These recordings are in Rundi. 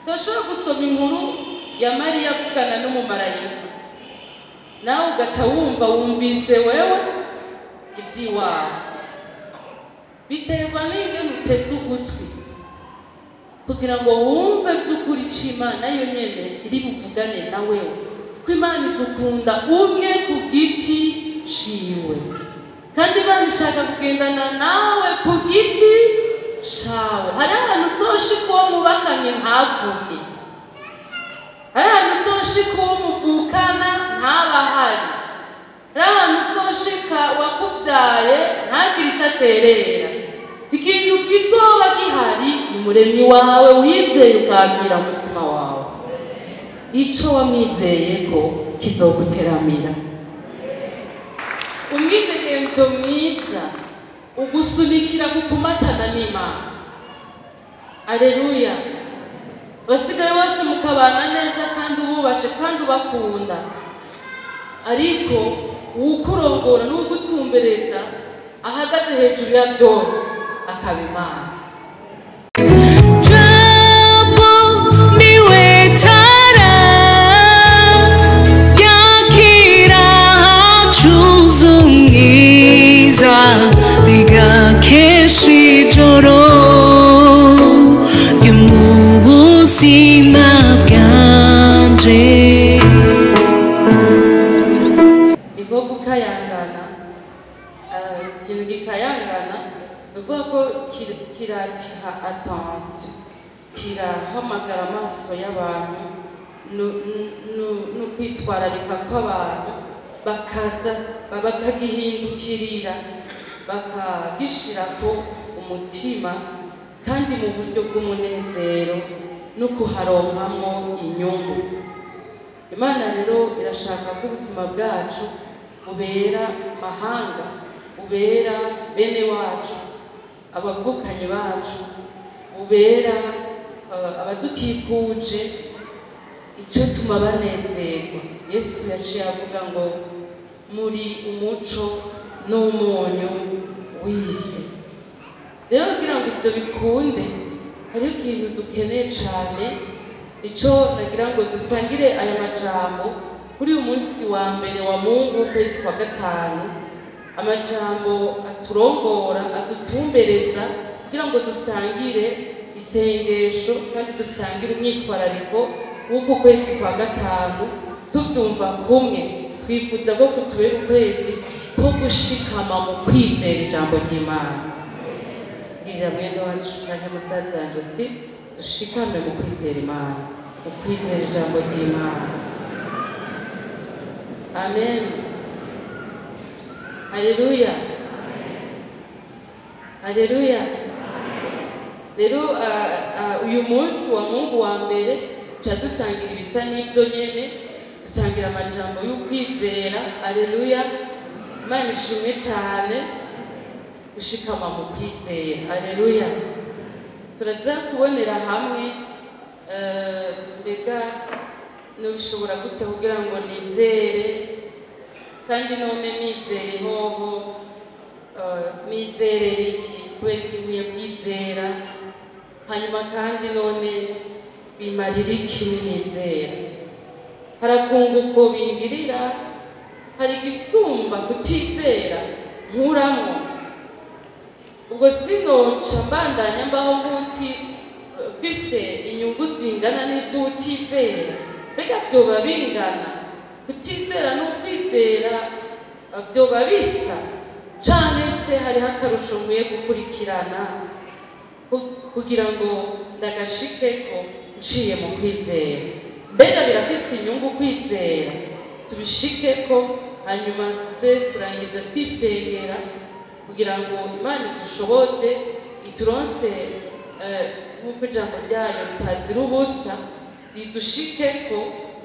Turashobora gusoma inkuru ya Mariya avugana n'umumarayika, nawe ugaca wumva wumvise wewe iby'iwawe. Biterwa n'ingene uteze ugutwi kugira ngo wumve by'ukuri c'Imana yo nyene iri buvugane na wewe, ko Imana idukunda umwe ku giti ciwe, kandi Imana ishaka kugendana nawe ku giti cawe. Hari ahantu uzoshika uwo mubakanye ntavuge, hari ahantu uzoshika uwo muvukana ntabahari, hari ahantu uzoshika uwakuvyaye ntagire ico aterera. Ikintu kizoba gihari ni Muremyi wawe wizeye ukakira umutima wawe. Ico wamwizeyeko kizoguteramira. Umwidegemvyo mwiza ugusunikira kukumatana n'Imana. Aleluya. Basigaye bose mukabana neza kandi ububashe kandi ubakunda, ariko uwukurongora n'uwugutumbereza ahagaze hejuru ya byose akaba Imana. Jambo niwe tara yakira hacuze umwiza bigakesha ijoro ryo mu buzima bwanje. Niko gukayangana, ikintu gikayangana bivuga ko kiratiha attention, kirahamagara amaso y'abantu no kwitwararika kw'abantu, bakaza bakagihindukirira bakagishirako umutima, kandi mu buryo bw'umunezero no kuharonkamwo inyungu. Imana rero irashaka ko ubuzima bwacu bubera mahanga, bubera bene wacu, abavukanyi bacu, bubera abadukikuje, ico tuma banezerwa. Yesu yaciye avuga ngo muri umuco n'umunyu w'isi. Rero kugira ngo ivyo bikunde, hariho ikintu dukeneye cane, ico nagira ngo dusangire aya majambo kuri uyu munsi wa mbere wa Mungu w'ukwezi kwa gatanu, amajambo aturongora, adutumbereza kugira ngo dusangire isengesho kandi dusangire umwitwarariko w'uku kwezi kwa gatanu tuvyumva kumwe. Twifuza ko kutubera ukwezi ko gushikama mu kwizera ijambo ry'Imana. Bwira mwene wacu canke musaza wanje uti dushikame mu kwizera Imana, mu kwizera ijambo ry'Imana. Amen. Haleluya. Haleluya. Rero uyu munsi wa Mungu wa mbere tuca dusangira ibisa n'ivyo nyene, dusangira amajambo y'ukwizera. Haleluya. Imana ishimwe cane gushikama mu kwizera. Haleluya. Turaza kubonera hamwe mbega nobishobora gute kugira ngo nizere, kandi none nizere hoho, nizerere iki, kubera ko nkwiye kwizera, hanyuma kandi none bimarira iki nizera? Harakunguko bingirira, hari igisumba kutizera nkuramwo. Ubwo sinoca mbandanya mbaho nk'uti mfise inyungu zingana n'iz'utizera. Mbega vyoba bingana? Kutizera n'ukwizera vyoba bisa? Canke se hariho akarusho nkwiye gukurikirana kugira ngo ndagashikeko nciye mu kwizera? Mbega birafise inyungu kwizera? Tubishikeko, hanyuma tuze kurangiza twisengera kugira ngo Imana idushoboze, ituronse nk'uko ijambo ryayo ritazira ubusa, ridushikeko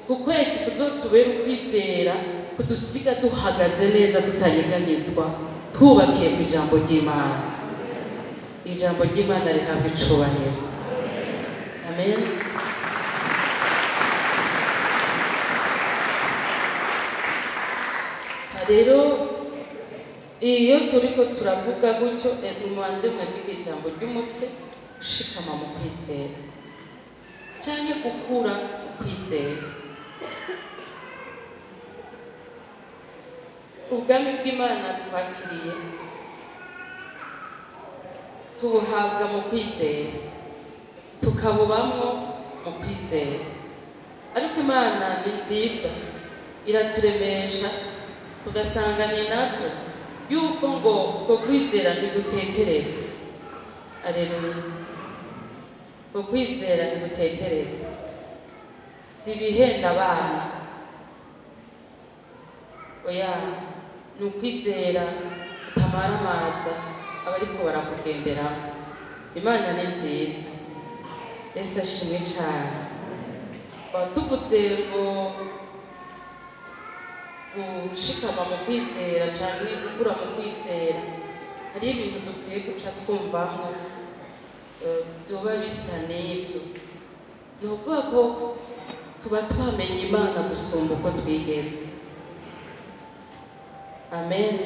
ku kwezi kuzotubera ukwizera, kudusiga duhagaze neza tutanyeganyezwa, twubakiye ku ijambo ry'Imana. Ijambo ry'Imana rihabwa icubahiro. Amen. Rero iyo turiko turavuga gutyo, mubanze mwandike ijambo ry'umutwe, gushikama mu kwizera. canke gukura mu kwizera. Ubwami bw'Imana twakiriye tubuhabwa mu kwizera, tukabubamwo mu kwizera. Ariko Imana ni nziza, iraturemesha tugasanga ni navyo yuko ngo uko kwizera ntigutetereza. Aleluya. Uko kwizera ntigutetereza, si ibihenda abana, oya, ni ukwizera utamaramaza abariko barakugenderamo. Imana ni nziza, Yesu ashimwe cane. Tuvuze ngo gushikama mu kwizera canke gukura mu kwizera, hari ibintu dukwiye guca twumvamwo vyoba bisa n'ivyo. Ni ukuvuga ko tuba twamenye Imana gusumba uko twigeze. Amen.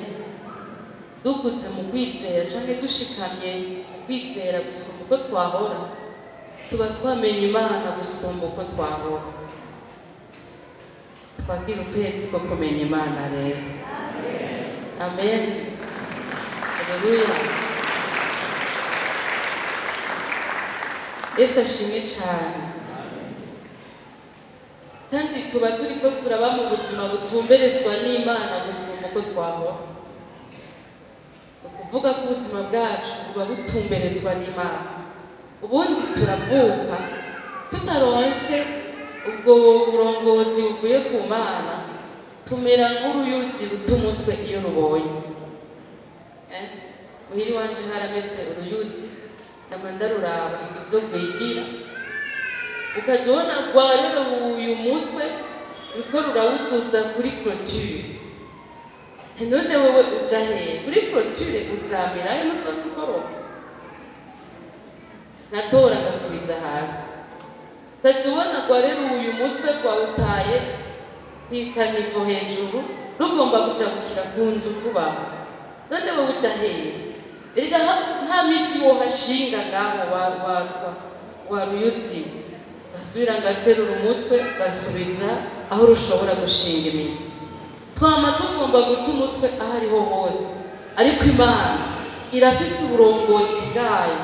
Dukuze mu kwizera canke dushikamye mu kwizera gusumba uko twahora, tuba twamenye Imana gusumba uko twahora. Twakira ukwezi ko kumenya Imana rero. Amen. Haleluya. Yesu ashimwe cane. Kandi tuba turiko turaba mu buzima butumberezwa n'Imana gusumba uko twahora. Ni ukuvuga ko ubuzima bwacu buba butumberezwa n'Imana. Ubundi turavuka tutaronse ubwo burongozi buvuye ku Mana, tumera nk'uruyuzi ruta umutwe iyo rubonye. Muhiri wanje harameze uruyuzi, nama ndaruraba ivyo rwigira, ukaja ubona rwareruye umutwe ruriko rurawuduza kuri clôture. None wewe uja hehe? Kuri clôture uzamirayo ntuzopfa ukoroka. Nkatora ngasubiza hasi. Ukaja ubona rwareruye umutwe rwawutaye kw'ikanivo hejuru, rugomba kujabukira ku nzu tubaho. None wewe uja hehe? Erega nta mitsi wohashinga ngaho wa ruyuzi. Gasubira ngaterura umutwe gasubiza aho rushobora gushinga imitsi. Twama tugomba guta umutwe aho ariho hose, ariko Imana irafise uburongozi bwayo.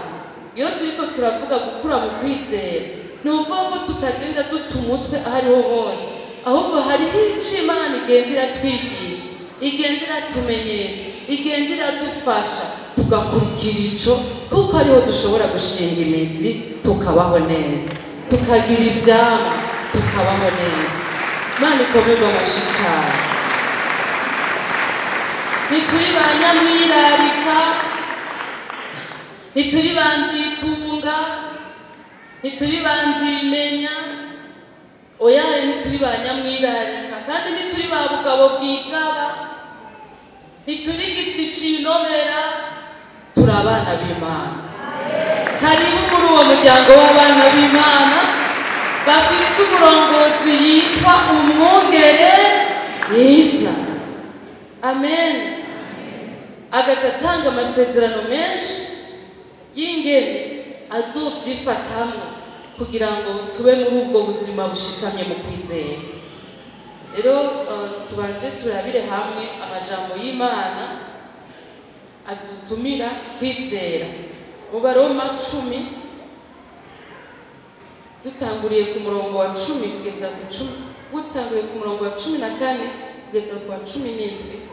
Iyo turiko turavuga gukura mu kwizera, ni ukuvuga ko tutagenda duta umutwe aho ariho hose, ahubwo hariho ico Imana igenda iratwigisha, igenda iratumenyesha, igenda iradufasha, tugakurikira ico, kuko ariho dushobora gushinga imizi tukabaho neza, tukagira ivyamwa tukabaho neza. Imana ikomerwe amashi cane. Ntituri ba nyamwirarika, ntituri ba nzitunga, ntituri ba nzimenya, oya, ntituri ba nyamwirarika, kandi ntituri ba bugabo bwigaba, ntituri igiswi cinomera, turi abana b'Imana. Karibu muri uwo muryango w'abana b'Imana bafise umurongozi yitwa umwungere mwiza. Amen. Agaca atanga amasezerano menshi y'ingene azovyifatamwo kugira ngo tube muri ubwo buzima bushikamye mu kwizera. Rero tubanze turabire hamwe amajambo y'Imana adutumira kwizera. Mu Baroma 10 dutanguriye ku murongo wa 10 kugeza ku 10, dutanguriye ku murongo wa 14 kugeza ku wa 17.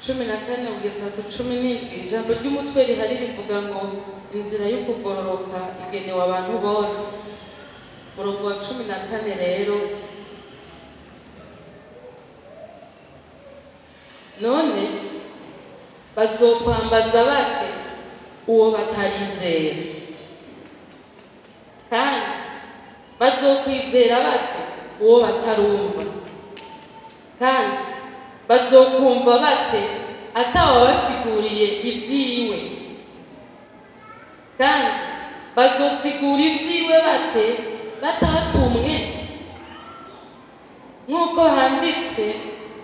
14 kugeza ku 17, ijambo ry'umutwe rihari rivuga ngo inzira y'ukugororoka igenewe abantu bose. Umurongo wa 14 rero, none bazokwambaza bate uwo batarizera? Kandi bazokwizera bate uwo batarumva? Kandi bazokumva bate atawabasiguriye ibyiwe? Kandi Bazosigura ibyiwe bate batatumwe? Nk'uko handitswe,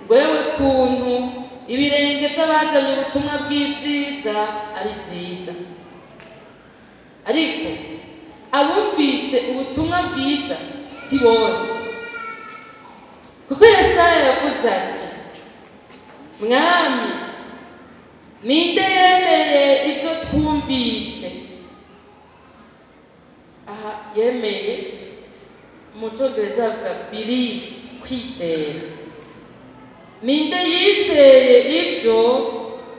wewe kuntu ibirenge by'abazanye ubutumwa bw'ibyiza ari byiza. Ariko abumvise ubutumwa bwiza si bose, kuko Yesaya yavuze ati: Mwami, ninde yemeye ibyo twumvise? Aha yemeye mu cyongereza bavuga believe, kwizera. Ninde yizeye ibyo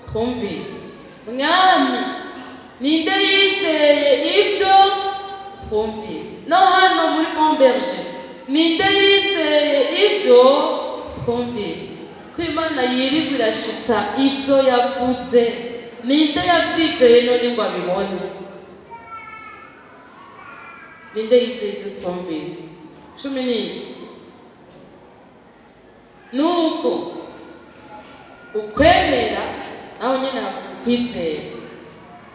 twumvise? Mwami, ninde yizeye ibyo twumvise? No hano muri Bomberge, ninde yizeye ibyo twumvise? Ko Imana yirirwa irashitsa ibyo yavuze, ninde yabyizeye none ngo abibone? Ninde yizeye ibyo twumvise? 17. Nuko ukwemera, naho nyine havuga ukwizera,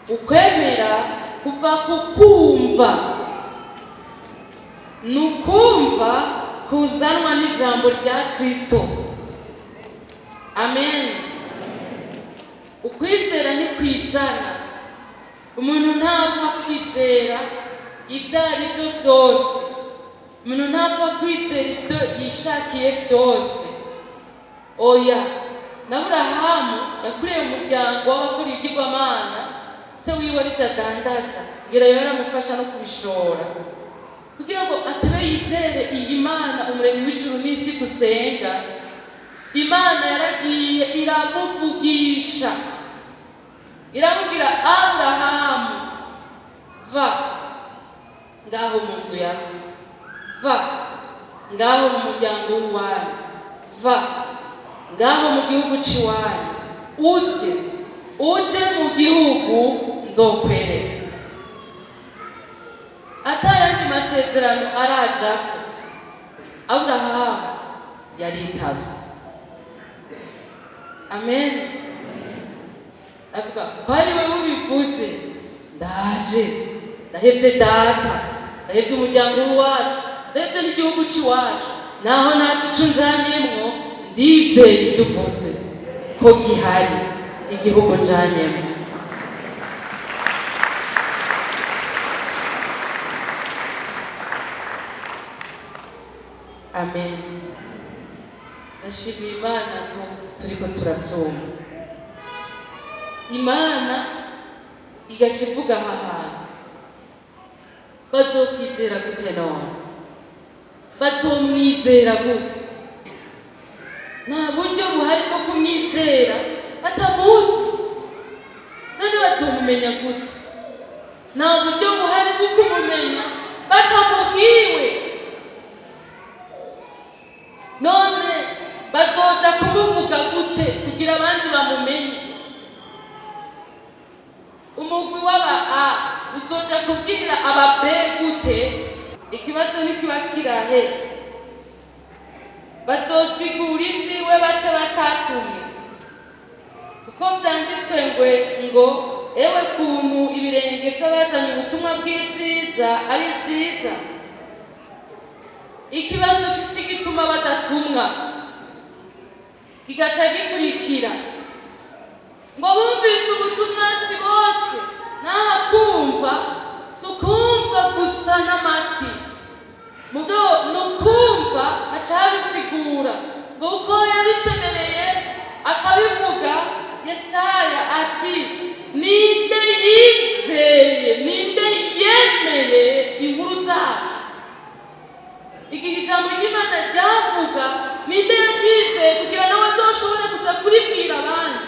ukwemera kuva ku kumva, ni ukumva kuzanwa n'ijambo rya Kristo. Amen. Ukwizera ni kwizana. Umuntu ntapfa kwizera ibyo ari byo byose, umuntu ntapfa kwizera ibyo yishakiye byose. Oya, na Aburahamu yakuriye mu muryango w'abakora ibigirwamana, se wiwe arivyo adandaza, ngira yaramufasha no kubishora kugira ngo atebe yizere iyi Mana umuremyi w'ijuru n'isi dusenga. Imana yaragiye iramuvugisha, iramubwira: Aburahamu, va ngaho mu nzu ya so, va ngaho mu muryango w'iwanyu, va ngaho mu gihugu c'iwanyu, uze uje mu gihugu nzokwereka. Atayandi masezerano arajako, Aburahamu yaritavye. Amen. Avuga ko ari we ubivuze, ndaje, ndahevye data, ndahevye umuryango w'iwacu, ndahevye n'igihugu c'iwacu, naho ntazi ico njanyemwo, ndizeye ivyo uvuze ko gihari igihugu njanyemwo. Amen. Ndashimira Imana ko turiko turabyumva. Imana igaca ivuga aha hantu: bazokwizera gute none? Bazomwizera gute? Nta buryo buhari bwo kumwizera batamuzi. None bazomumenya gute? Nta buryo buhari bwo kumumenya batamubwiwe. None bazoja kumuvuga gute kugira abandi bamumenye? Umugwi w'aba A uzoja kubwira aba B gute? Ikibazo ntikiba kirahe. Bazosigura ibyiwe bate batatumwe? Kuko vyanditswe ngo ewe kuntu ibirenge by'abazanye ubutumwa bw'ibyiza ari byiza. Ikibazo cy'igituma badatumwa kigaca gikurikira ngo bumvise ubutumwa si bose. Naha kumva si ukumva gusa n'amatwi, mugabo ni ukumva aca abisigura ngo uko yabisemereye akabivuga. Yesaya ati: ninde yizeye, ninde yemeye inkuru zacu? Igihe ijambo ry'Imana ryavuga, ninde yaryizeye kugira nawe azoshobore kuja kuribwira abandi?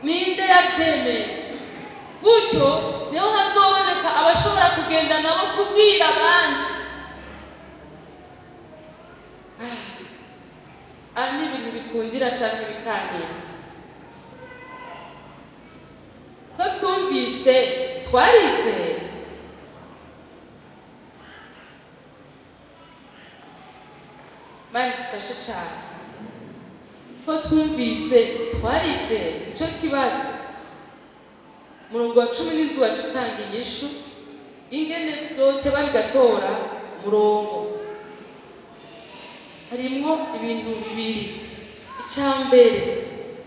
Ninde yabyemeye? Gutyo niho hazoboneka abashobora kugenda nabo kubwira abandi. Aha ni ibintu bikundira canke bikanira. Ko twumvise twarizeye. Imana idufashe cane. Ko twumvise twarizeye, nico kibazo. Umurongo wa 17 wacu utanga inyishu ingene vyoteba bigatora umurongo. Harimwo ibintu bibiri. Ica mbere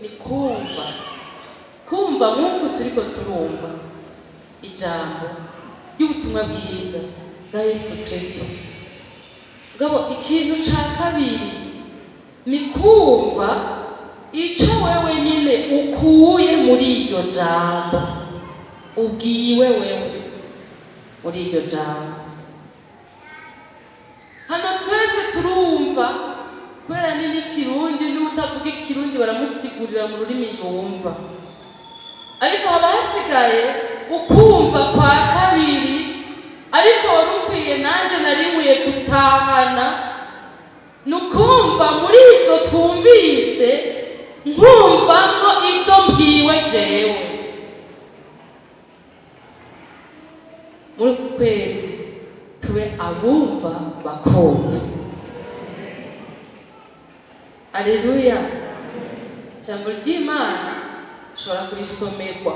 ni kumva, kumva nk'uko turiko turumva ijambo ry'ubutumwa bwiza bwa Yesu Kristo. Mugabo ikintu ca kabiri ni kumva ico wewe nyine ukuye muri iryo jambo, ubwiwe wewe muri iryo jambo. Hano twese turumva, kubera ni n'ikirundi, n'utavuga ikirundi baramusigurira mu rurimi yumva, ariko haba hasigaye ukumva kwa kabiri. Ariko wari ukwiye, nanje nari nkwiye gutahana, ni ukumva muri ivyo twumvise, nkumvamwo ivyo mbwiwe jewe. Muri uku kwezi tube abumva bakumva. Aleluya. Ijambo ry'Imana ushobora kurisomerwa,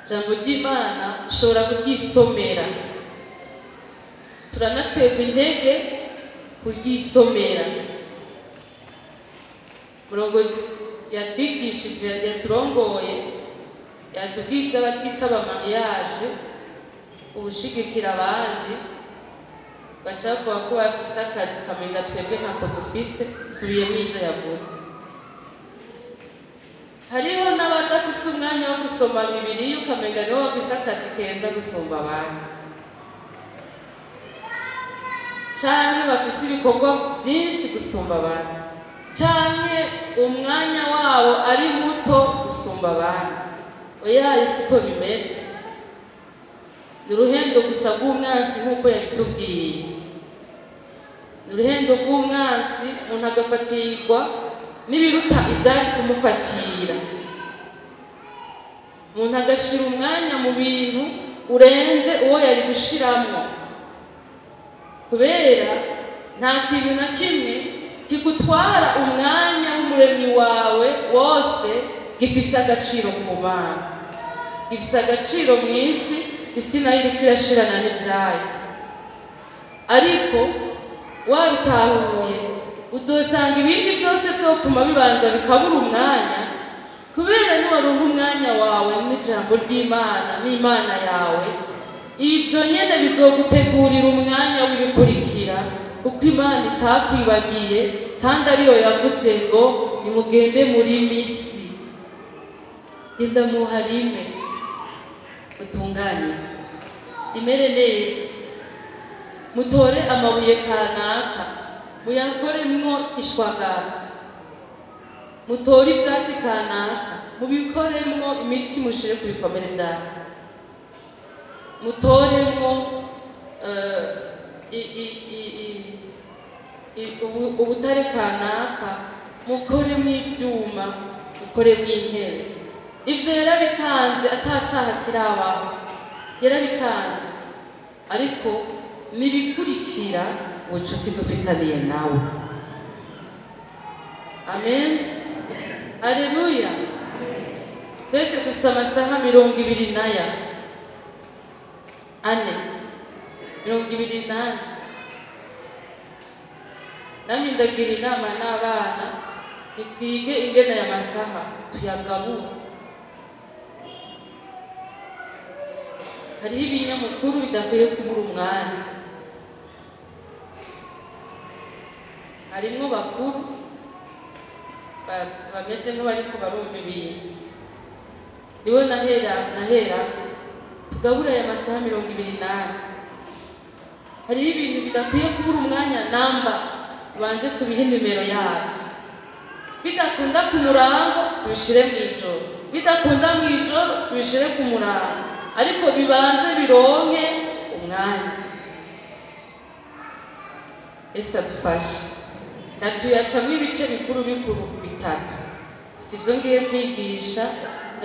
ijambo ry'Imana ushobora kuryisomera, turanaterwa intege kuryisomera. Murongozi yatwigishije, yaturongoye, yatubwiye ivy'abatitaba mariage, ubushigikira abandi, gaca bavuga ko bafise akazi, ukamenga twebwe ntako dufise. Nsubiyemwo ivyo yavuze. Hariho n'abadafise umwanya wo gusoma Bibiliya, ukamenga nibo bafise akazi keza gusumba abandi, canke bafise ibikorwa vyinshi gusumba abandi, canke umwanya wabo ari muto gusumba abandi. Oya, siko bimeze. Ni uruhendo gusa rw'umwansi, nk'uko yabitubwiye. Ni uruhendo rw'umwansi, umuntu agafatirwa n'ibiruta ivyari kumufatira, umuntu agashira umwanya mu bintu urenze uwo yari gushiramwo, kubera nta kintu na kimwe kigutwara umwanya w'umuremyi wawe wose gifise agaciro ku Mana, gifise agaciro mu isi. Isi nayo iriko irashirana n'ivyayo, ariko wabitahuye uzosanga ibindi byose vyopfuma bibanza bikabura umwanya, kubera niwaronka umwanya wawe n'ijambo ry'Imana n'Imana yawe, ivyo nyene bizogutegurira umwanya w'ibikurikira, kuko Imana itakwibagiye, kandi ariyo yavuze ngo nimugende muri misi, genda muharime utunganize imere neza, mutore amabuye kanaka muyakoremwo ishwagata, mutore ivyatsi kanaka mubikoremwo imiti mushire ku bikomere vyanyu, mutoremwo ubutare kanaka mukoremwo ivyuma, mukoremwo intebe. Ivyo yarabitanze atacaha kirabaho, yarabitanze, ariko nibikurikira ubucuti dufitaniye nawe. Amen, aleluya. Twese gusa amasaha 24, 24. Namwe ndagira inama n'abana, nitwige ingene aya masaha tuyagabura. Hariho ibinyamakuru bidakwiye kubura umwanya, harimwo bakuru bameze nk'abariko barumva ibintu. Niwe nahera tugabura aya masaha 24. Hariho ibintu bidakwiye kubura umwanya namba, tubanze tubihe nimero yabyo. Bidakunda ku murango tubishire mw'ijoro, bidakunda mw'ijoro tubishire ku murango, ariko bibanze bironke umwanya. Yesu adufashe. Tuyacamwo ibice bikuru bikuru bitatu. Sivyo ngiye kwigisha,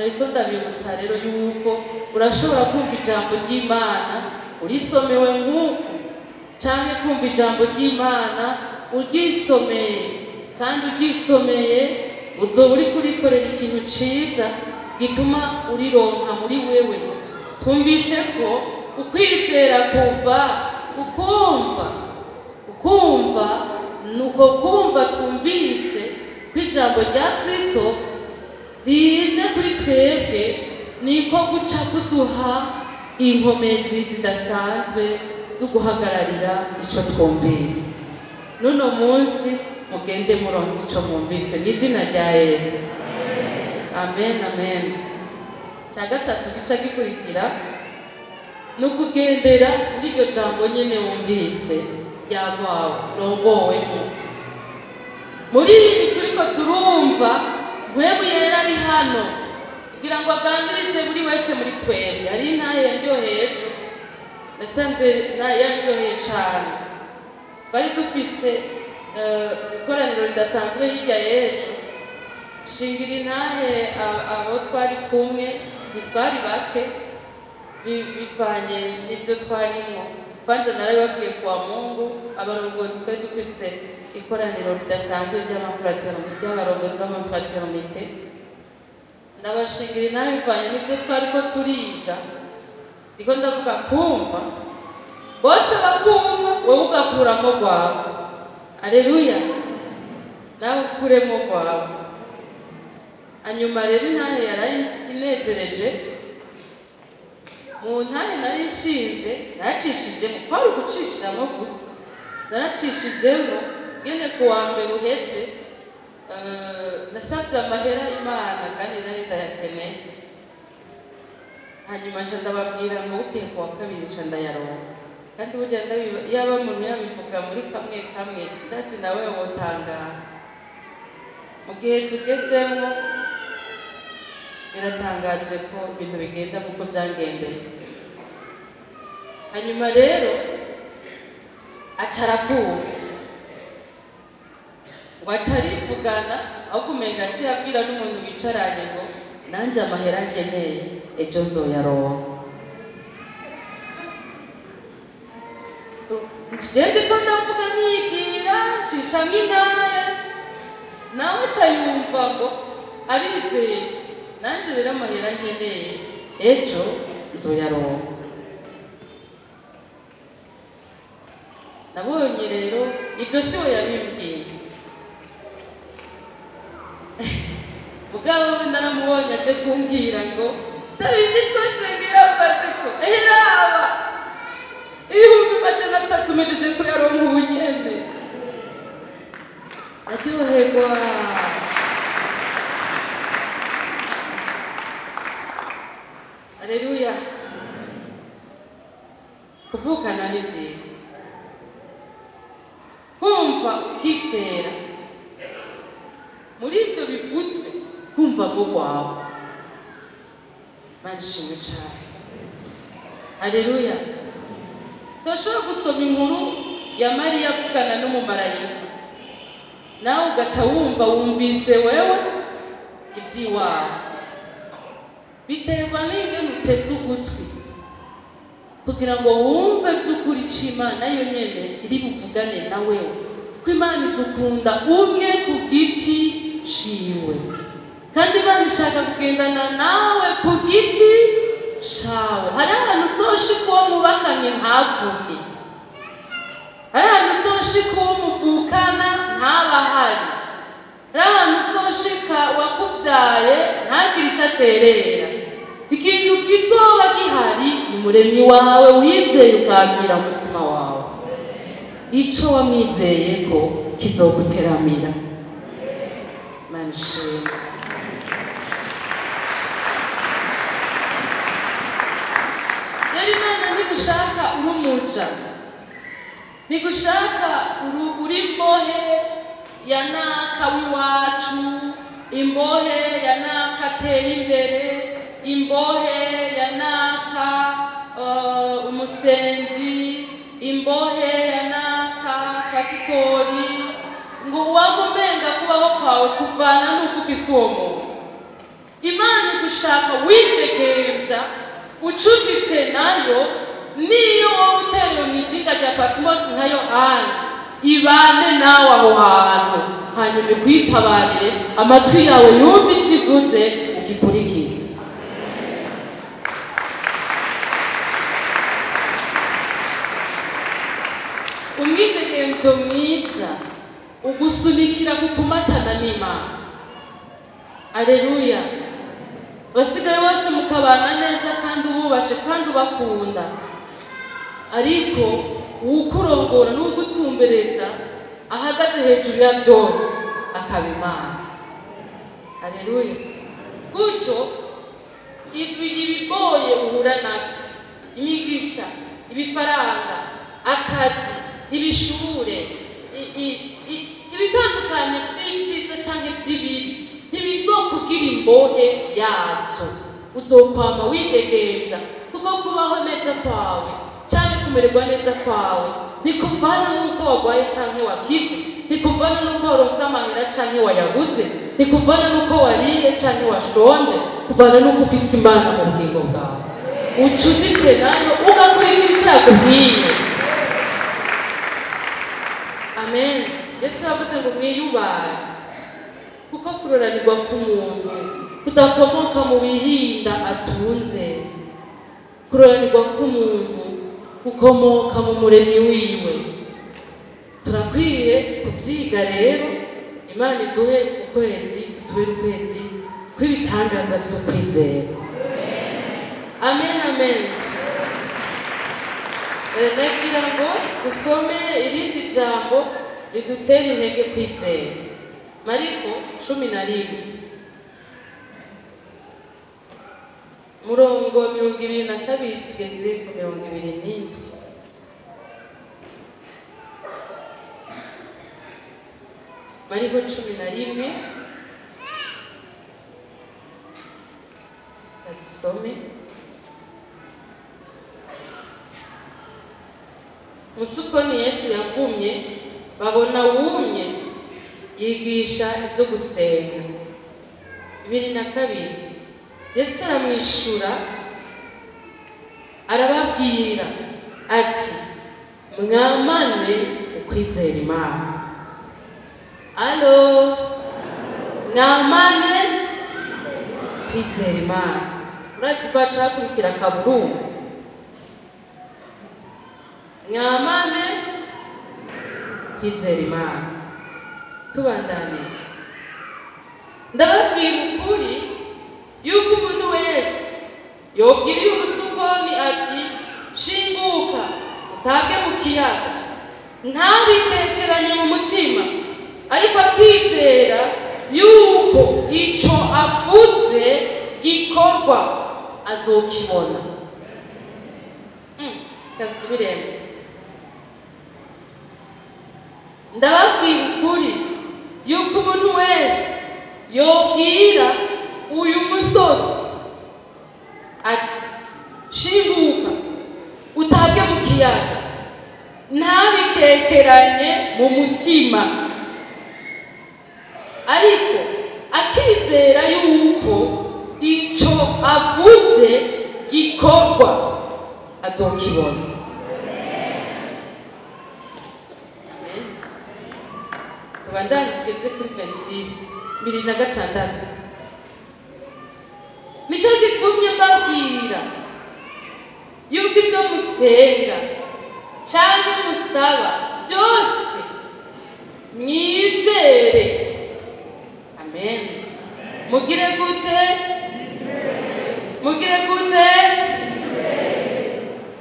ariko ndabibutsa rero yuko urashobora kumva ijambo ry'Imana urisomewe nk'uku, canke kumva ijambo ry'Imana uryisomeye, kandi uryisomeye uzoba uriko urikorera ikintu ciza, gituma urironka muri wewe. Twumvise ko ukwizera kuva ukumva, ukumva nuko kumva twumvise ko ijambo rya Kristo rije kuri twebwe, niko guca kuduha inkomezi zidasanzwe zo guhagararira ico twumvise. Nuno munsi mugende muronse ico mwumvise n'izina rya Yesu. Amen, amen. Cya gatatu gica gikurikira ni ukugendera muri iryo jambo nyene wumvise ryavawe rongowemo. Muri ibi turiko turumva, Mpwemu Yera ari hano kugira ngo aganirize buri wese muri twebwe. Hari intahe yaryoheye ejo, nasanze yaryoheye cane. Twari dufise ikoraniro ridasanzwe hirya y'ejo, shingira intahe abo twari kumwe, ntitwari bake bivanye n'ivyo twarimwo. Kwanza narabibabwiye kuwa Mungu, abarongozi twari dufise ikoraniro ridasanzwe ry'amafraternité, ry'abarongozi b'amafraternité. Ndabashingira intahe bivanye n'ivyo twariko turiga. Ndiko ndavuga kumva, bose bakumva, wewe ugakuramo rwawe. Aleluya, nawe ukuremo rwawe. Hanyuma rero intahe yarayinezereje. Mu ntahe nari nshinze, naracishijemo, kwari ugucishamo gusa, naracishijemo ngene ku wa mbere uheze. Nasavye amahera Imana kandi nari ndayakeneye. Hanyuma nca ndababwira ngo bukeye ku wa kabiri nca ndayaronka. Kandi burya yaba umuntu yabivuga muri kamwe kamwe, ndazi nawe wotangara. Mu gihe tugezemwo biratangaje ko ibintu bigenda kuko vyangendeye. Hanyuma rero aca arakura, ngo aca arivugana, aho kumenga aciye abwira n'umuntu bicaranye ngo nanje amahera nkeneye ejo nzoyaronka. Je ndiko ndavuga nigira nshishamwo intahe, nawe aca yumva ngo arizeye, nanje rero amahera nkeneye ejo nzoyaronka. Nabonye rero ivyo si we yabimbwiye, mugabo naramubonye aje kumbwira ngo sabindi twasengera pasito, eheraba 300,000 mejeje kuyaronka ubu nyene. Ndaryoherwa. Aleluya. Kuvukana ni vyiza, kumva ukizera muri ivyo bivutswe, kumva bwo kwawe. Imana ishimwe cane. Aleluya. Turashobora gusoma inkuru ya Mariya avugana n'umumarayika, nawe ugaca wumva wumvise wewe ivy'iwawe. Biterwa n'ingene uteze ugutwi kugira ngo wumve vy'ukuri c'Imana yo nyene iri buvugane na wewe. Ko Imana idukunda umwe ku giti ciwe, kandi Imana ishaka kugendana nawe ku giti cawe. Hari ahantu uzoshika uwo mubakanye ntavuge, hari ahantu uzoshika uwo muvukana ntabahari, hari ahantu uzoshika uwakuvyaye ntagire ico aterera. Ikintu kizoba gihari ni Umuremyi wawe wizeye ukakira umutima wawe. Ico wamwizeyeko kizoguteramira. Imana ishimwe. Rero Imana ntigushaka uri umuja, ntigushaka uri imbohe ya naka w'iwacu, imbohe ya naka atera imbere, imbohe ya naka umusenzi, imbohe ya naka pasitori, ngo uwamumenga kubaho kwawe kuvana n'uko ufise uwo muntu. Imana igushaka widegemvya, ucuditse nayo, niyo wowe uterewe mw'izinga rya Patimosi nka Yohana, ibane nawe aho hantu, hanyuma ikwitabarire, amatwi yawe yumve ico ivuze ugikurikize. Umwidegemvyo mwiza ugusunikira kukumatana n'Imana. Aleluya. Basigaye bose mukabana neza kandi ububashe kandi ubakunda, ariko uwukurongora n'uwugutumbereza ahagaze hejuru ya byose akaba Imana. Aleluya. Gutyo ibigoye uhura navyo, imigisha, ibifaranga, akazi, ibishure, ibitandukanye by'ibyiza canke by'ibibi ntibizokugira imbohe yavyo. Uzokwama widegemvya, kuko kubaho neza kwawe canke kumererwa neza kwawe ntikuvana n'uko wagwaye canke wakize, ntikuvana n'uko waronse amahera canke wayabuze, ntikuvana n'uko wariye canke washonje, kuvana n'uko ufise Imana mu bugingo bwawe. Ucuditse nayo ugakurikira ico yakubwiye. Amen. Yesu yavuze ngo mwiyubahe, kuko kuroranirwa k'umuntu kudakomoka mu bihinda atunze. Kuroranirwa k'umuntu gukomoka mu muremyi wiwe. Turakwiye kubyiga rero. Imana iduhe ukwezi, tubere ukwezi kw'ibitangaza vyo kwizera. Amen, amen. Nagira ngo dusome irindi jambo ridutera intege kwizera. Mariko 11 murongo 22 tugeze ku 27. Mariko 11 Batsome. Musukoni Yesu yavumye babona wumye yigisha ibyo gusenga. 22 Yesu aramwishura arababwira ati mwamane ukwizera Imana. Alo, mwamane ukwizera Imana. Urazi ko haca hakurikira kaburungu. Mwamane kwizera Imana. Tubandanije. Ndababwira ukuri yuko umuntu wese yobwiriye umusukoni ati shinguka utabwe mu kiyaga, ntabitekeranye mu mutima, ariko akizera yuko ico avuze gikorwa, azokibona. Gasubiremo. Ndababwira ukuri yuko umuntu wese yobwira uyu musozi ati shinguka utabwe mu kiyaga, ntabikekeranye mu mutima, ariko akizera yuko ico avuze gikorwa, azokibona. Amen. Tubandane tugeze kuri 26 26. Nico gitumye mbabwira yuko ibyo musenga cyangwa musaba byose mwizere. Amen. Mugire gute? Mugire gute?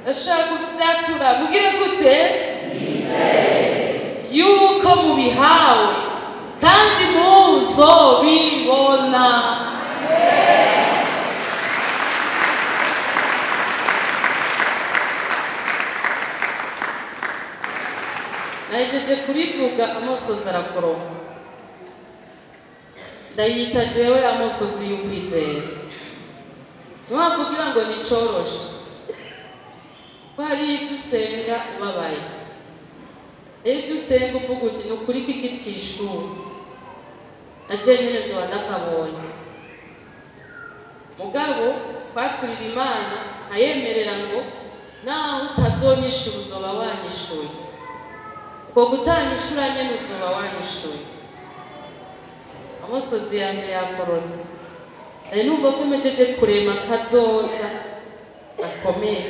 Ndashaka kuvyatura. Mugire gute? Yuko mubihawe kandi muzobibona. Nahejeje kurivuga amosozi arakoroka. Ndayita jewe amosozi y'ukwizera. Ntiwakugira ngo nicoroshe, ko hari ibyo usenga ubabaye, hari ibyo usenga uvuga uti ni ukuri ko ikitishuwe, na je nyene nzoba ndakabonye. Mugabo kwaturira Imana nkayemerera ngo naho utazonyishura uzoba wanyishuye, uko gutanyishura nyene uzoba wanyishuye. Amosozi yanje yakorotse. Nari numva ko mpejeje kurema kazoza gakomeye.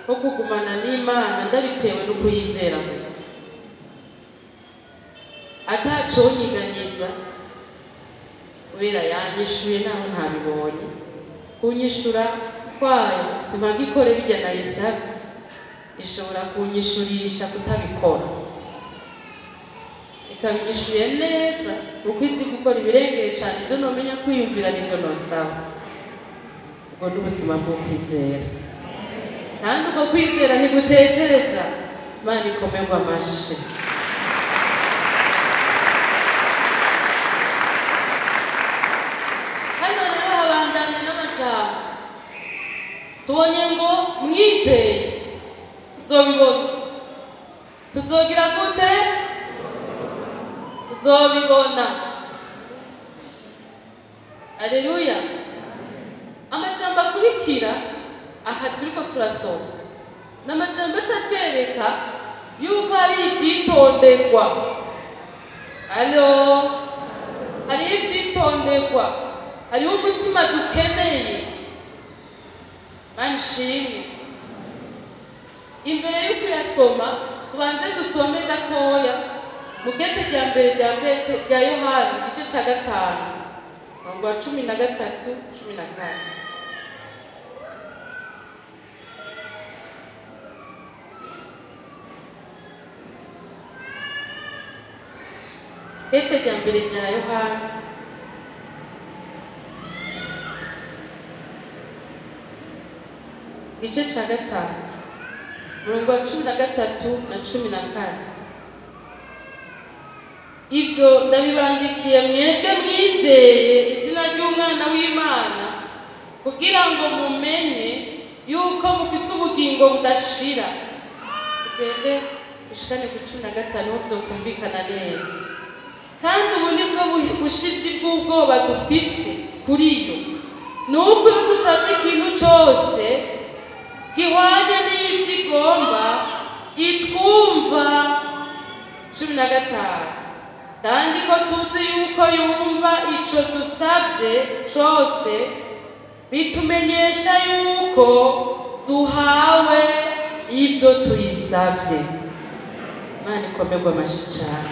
ko kugumana n'Imana ndabitewe no kuyizera gusa, ataconyeganyeza kubera yanyishuye naho ntabibonye. Kunyishura kwayo simpagikore bijya nayisabye, ishobora kunyishurisha kutabikora, ikabinyishuye neza kuko izi gukora ibirengeye cyane ibyo nomenya kwiyumvira n'ibyo nosaba. Ubwo ni ubuzima bwo kwizera, kandi ubwo kwizera ntigutetereza. Imana ikomerwa amashi. Hano rero habandanya n'amajambo tubonye ngo mwizeye tuzobibona. Tuzogira gute? Tuzobibona. Aleluya. Amajambo akurikira aha turiko turasoma n'amajambo atatwereka yuko hari ibyitonderwa. Alo, hari ibyitonderwa, hariho umutima dukeneye. Manishimwe. Imbere yo kuyasoma tubanze dusome gatoya mu kete rya mbere rya Petero rya Yohana igice cya 5 umurongo wa 13 14. Kete rya mbere rya Yohana igice cya 5 umurongo wa 13 na 14. Ibyo ndabibandikiye mwebwe mwizeye izina ry'Umwana w'Imana, kugira ngo mumenye yuko mufise ubugingo budashira. Tugende dushikane ku 15 ho byokumvikana neza. Kandi ubu nibwo bushizi bw'ubwoba dufise kuri yo, ni uko iyo dusabye ikintu cyose gihwanye n'ibyo igomba itwumva. 15. Kandi ko tuzi yuko yumva ico dusabye cose, bitumenyesha yuko duhawe ibyo tuyisabye. Imana ikomerwe amashi cyane.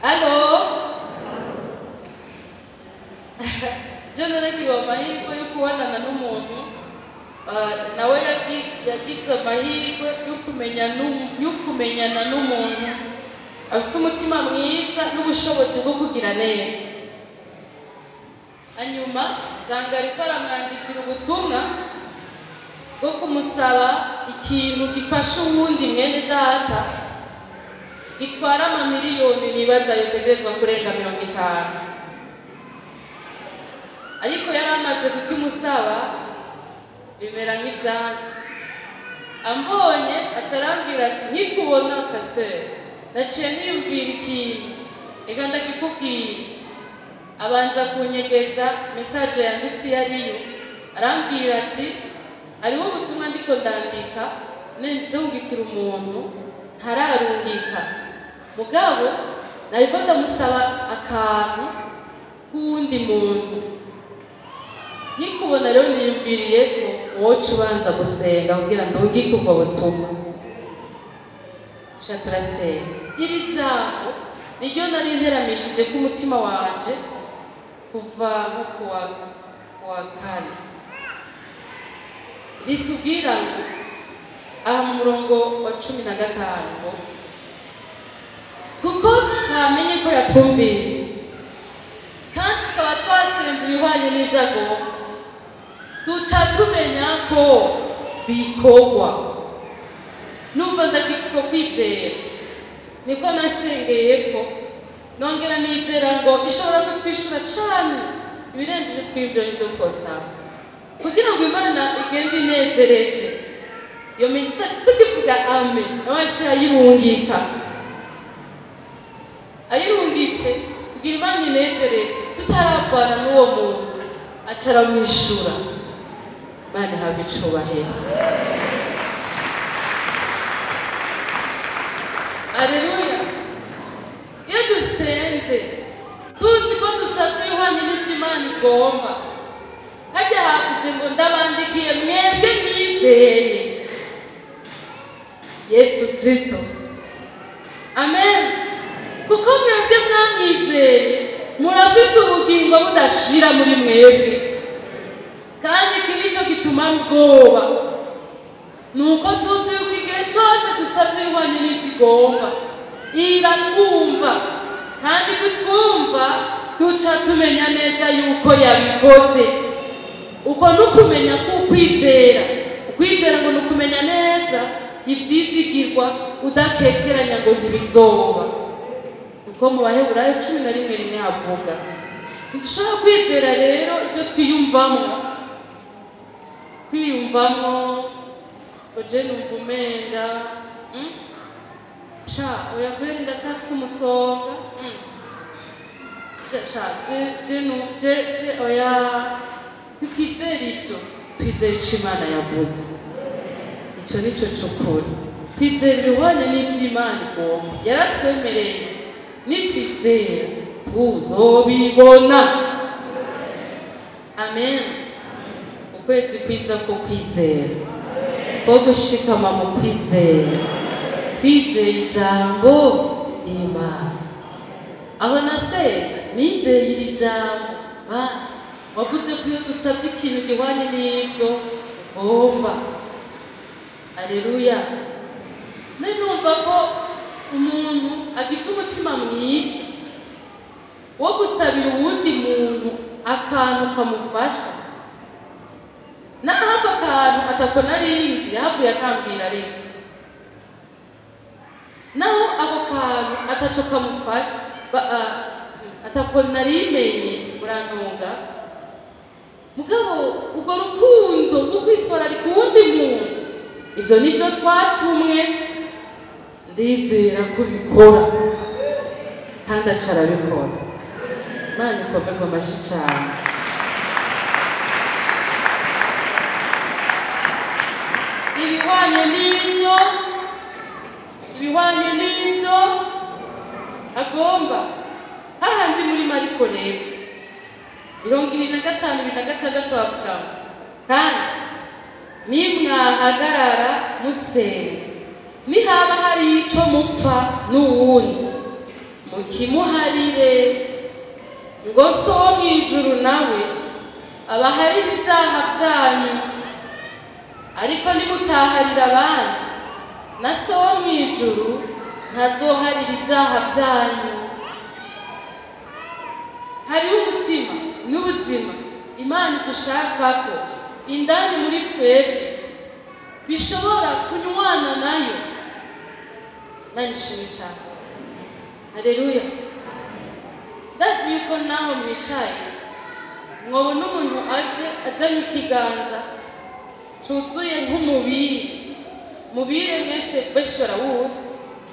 Alo, je naragiwe amahirwe yo kubonana n'umuntu nawe yagize amahirwe yo kumenyana n'umuntu afite umutima mwiza n'ubushobozi bwo kugira neza. Hanyuma usanga ariko aramwandikira ubutumwa bwo kumusaba ikintu gifasha uwundi mwene data gitwara amamiliyoni nibaza yotegerezwa kurenga 50, ariko yari amaze kukimusaba bimera nk'ibyasi. Ambonye aca arambwira ati nkikubona pasiteri naciye niyumvira ikintu, reka ndakikubwira. Abanza kunyegeza mesaje yanditse iyo ariyo, arambwira ati hariho ubutumwa ndiko ndandika ndungikira umuntu ntararungika, mugabo nariko ndamusaba akantu k'uwundi muntu. Nkikubona rero niyumviriye ko woca ubanza gusenga kugira ndungike ubwo butumwa. Sha turasenga. Iri jambo niryo nari nteramishije k'umutima wanje kuva nko kuwa kane, ritubwira ngo aha mu murongo wa 15 ngo kuko twamenye ko yatwumvise kandi tukaba twasenze ibihwanye n'ibyo agomba, duca tumenya ko bikorwa. Numva ndafite uko kwizera, niko nasengeye ko nongera nizera ngo ishobora kutwishura cyane ibirenze ibyo twiyumvira n'ibyo twosaba, kugira ngo Imana igende inezereje. Iyo misa tukivuga amen, nawe aciye ayirungika, ayirungitse kugira Imana inezereze tutaravana n'uwo muntu, aca aramwishura. Imana ihabwe icubahiro. Aleluya. Iyo dusenze Dusenze tuzi ko dusabye ibihwanye n'ibyo Imana igomba. Hajya havuze ngo ndabandikiye mwebwe mwizeye Yesu Kristo. Amen. Kuko mwebwe mwamwizeye murafise ubugingo budashira muri mwebwe, kandi iki nico gituma ubwoba. Nuko tuzi yuko igihe cyose dusabye ibihwanye n'ibyo igomba iratwumva, kandi kutwumva duca tumenya neza yuko yabikoze. Uko nukumenya kukwizera, ukwizera ngo nukumenya neza ibyizigirwa udakekeranya ngo ntibizoba. Uko mu Baheburayo 11:1 havuga. Ntidushobora kwizera rero ibyo twiyumvamo, kwiyumvamo ngo je numva umenga sha oya kweri ndacyafise umusonga, sha je je oya. Ntitwizere ibyo, twizere ico Imana yavuze. Ico nico c'ukuri. Twizere ibihwanye n'ivyo Imana igomba. Yaratwemereye, nitwizera tuzobibona. Amen. Ukwezi kwiza ko kwizera, ko gushikama mu kwizera, twizeye ijambo ry'Imana. Aho nasenga nizeye iri jambo, wavuze ko iyo dusabye ikintu gihwanye n'ibyo ugomba. Aleluya. Numva ko umuntu agize umutima mwiza wo gusabira uwundi muntu akantu kamufasha, naho ako kantu atako narinzi yahavuye akambwira ariko naho ako kantu ataco kamufasha atako narimenye murantunga. Mugabo urwo rukundo rwo kwitwararika uwundi muntu, ivyo nivyo twatumwe. Ndizera kubikora kandi aca arabikora. Imana ikomerwe amashi cane. Ibihwanye n'ivyo, ibihwanye n'ivyo agomba. Hahandi muri Mariko rero 25:26 bavuga kandi nimwahagarara musenga, nihaba hari ico mupfa n'uwundi mukimuharire, ngo So wo mw'ijuru nawe abaharire ibyaha byanyu. Ariko nimutaharira abandi, na So wo mw'ijuru ntazoharira ibyaha byanyu. Hariho umutima n'ubuzima Imana idushakako indani muri twebwe bishobora kunywana nayo. Imana ishimwe cane. Haleluya. Ndazi yuko naho mwicaye mwobona umuntu aje azanye ikiganza cuzuye nk'umubiri. Mubire mwese benshi barawuzi,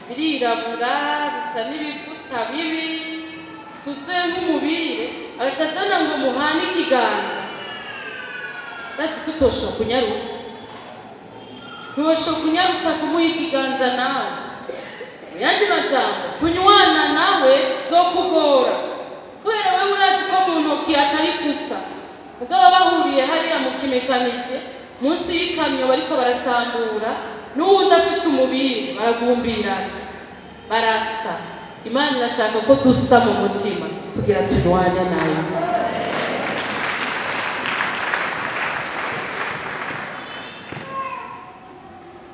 birirabura bisa n'ibivuta bibi, tuzuye nk'umubire, agaca azana ngo muhane ikiganza. Ndazi ko utoshobora kunyarutsa, ntiwoshobora kunyarutsa kumuha ikiganza nawe. Mu yandi majambo, kunywana nawe zokugora, kubera wewe urazi ko mu ntoki atari gusa. Mugabo bahuriye hariya mu kimekanisiye munsi y'ikamyo bariko barasambura, n'uwundi afise umubiri baragumbirana, barasa. Imana irashaka ko dusa mu mutima kugira tunywane nayo.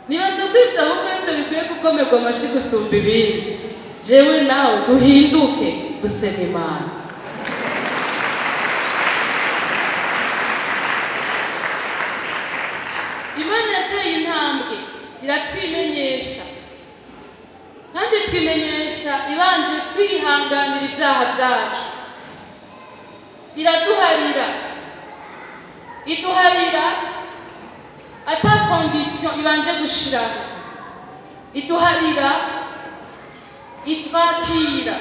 Nibaza ko ivyo ahubwo arivyo bikwiye gukomerwa amashi gusumba ibindi. Jewe nawe duhinduke duse n'Imana. Imana yateye intambwe iratwimenyesha, kandi twimenyesha ibanje kwihanganira ibyaha byacu. Iraduharira, iduharira ata condition ibanje gushiraho. Iduharira, itwakira,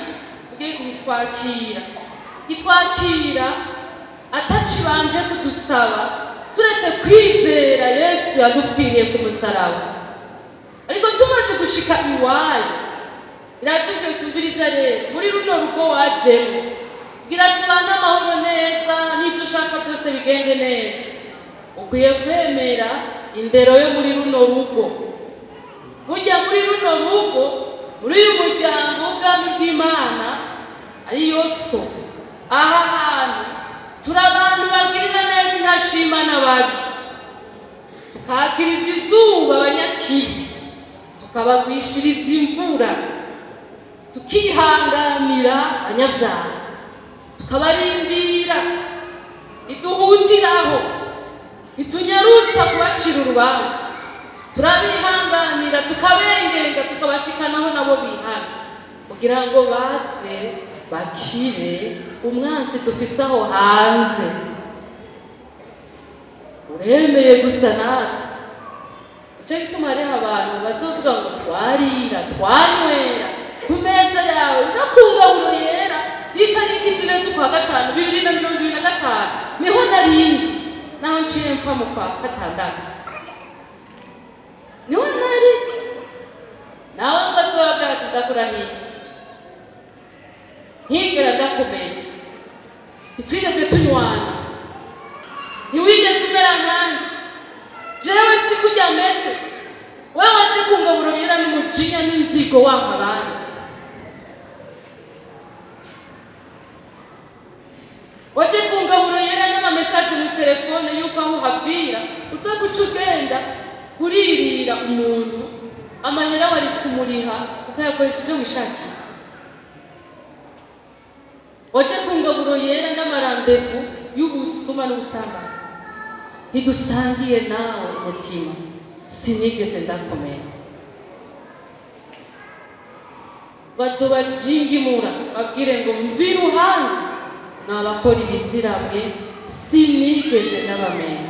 itwakira, itwakira atacibanje kudusaba, turetse kwizera Yesu yadupfiriye ku musaraba. Ariko tumaze gushika iwayo, Iratubwira tumviriza rero muri runo rugo wajemo, kugira tubane amahoro neza n'ibyo ushaka byose bigende neza, ukwiye kwemera indero yo muri runo rugo. Burya muri runo rugo, muri uyu muryango w'ubwami bw'Imana ariyo so, aha hantu turi abantu bagirira neza intashima n'ababi, tukakiriza izuba abanyakibi, tukabagwishiriza imvura, tukihanganira abanyabyaha, tukabarindira, ntiduhutiraho, ntitunyarutsa kubacira urubanza, turabihanganira, tukabengenga, tukabashikanaho nabo bihana, kugira ngo baze bakire umwansi dufise aho hanze. Uremeye gusa natwe. Icyo gituma hariho abantu bazovuga ngo twarira, twanywera ku meza yawe no ku ngaburo yera y'itariki 4 z'ukwa 5 2025, niho narindi naho nciye mpfa mu kwa 6, niho nari nawe ngo azobabwira ati ndakurahiye ntigera ndakumenya, ntitwigeze tunywana, ntiwigeze umera nkanje, jewe si kurya meze, wewe waje ku ngaburo yera n'umujinya n'inzigo wanka abandi. Waje ku ngaburo yera n'amamesaje mu telefone yuko aho uhavira uza guca ugenda kuririra umuntu amahera wari kumuriha ukayakoresha ibyo wishakiye. Waje ku ngaburo yera n'amarandevu y'ubusuma n'ubusambanyi. Ntidusangiye nawe umutima, sinigeze ndakomera. Bazobajingimura babwire ngo mvi iruhande mwabakora ibiziramwe, sinigeze ndabamenya.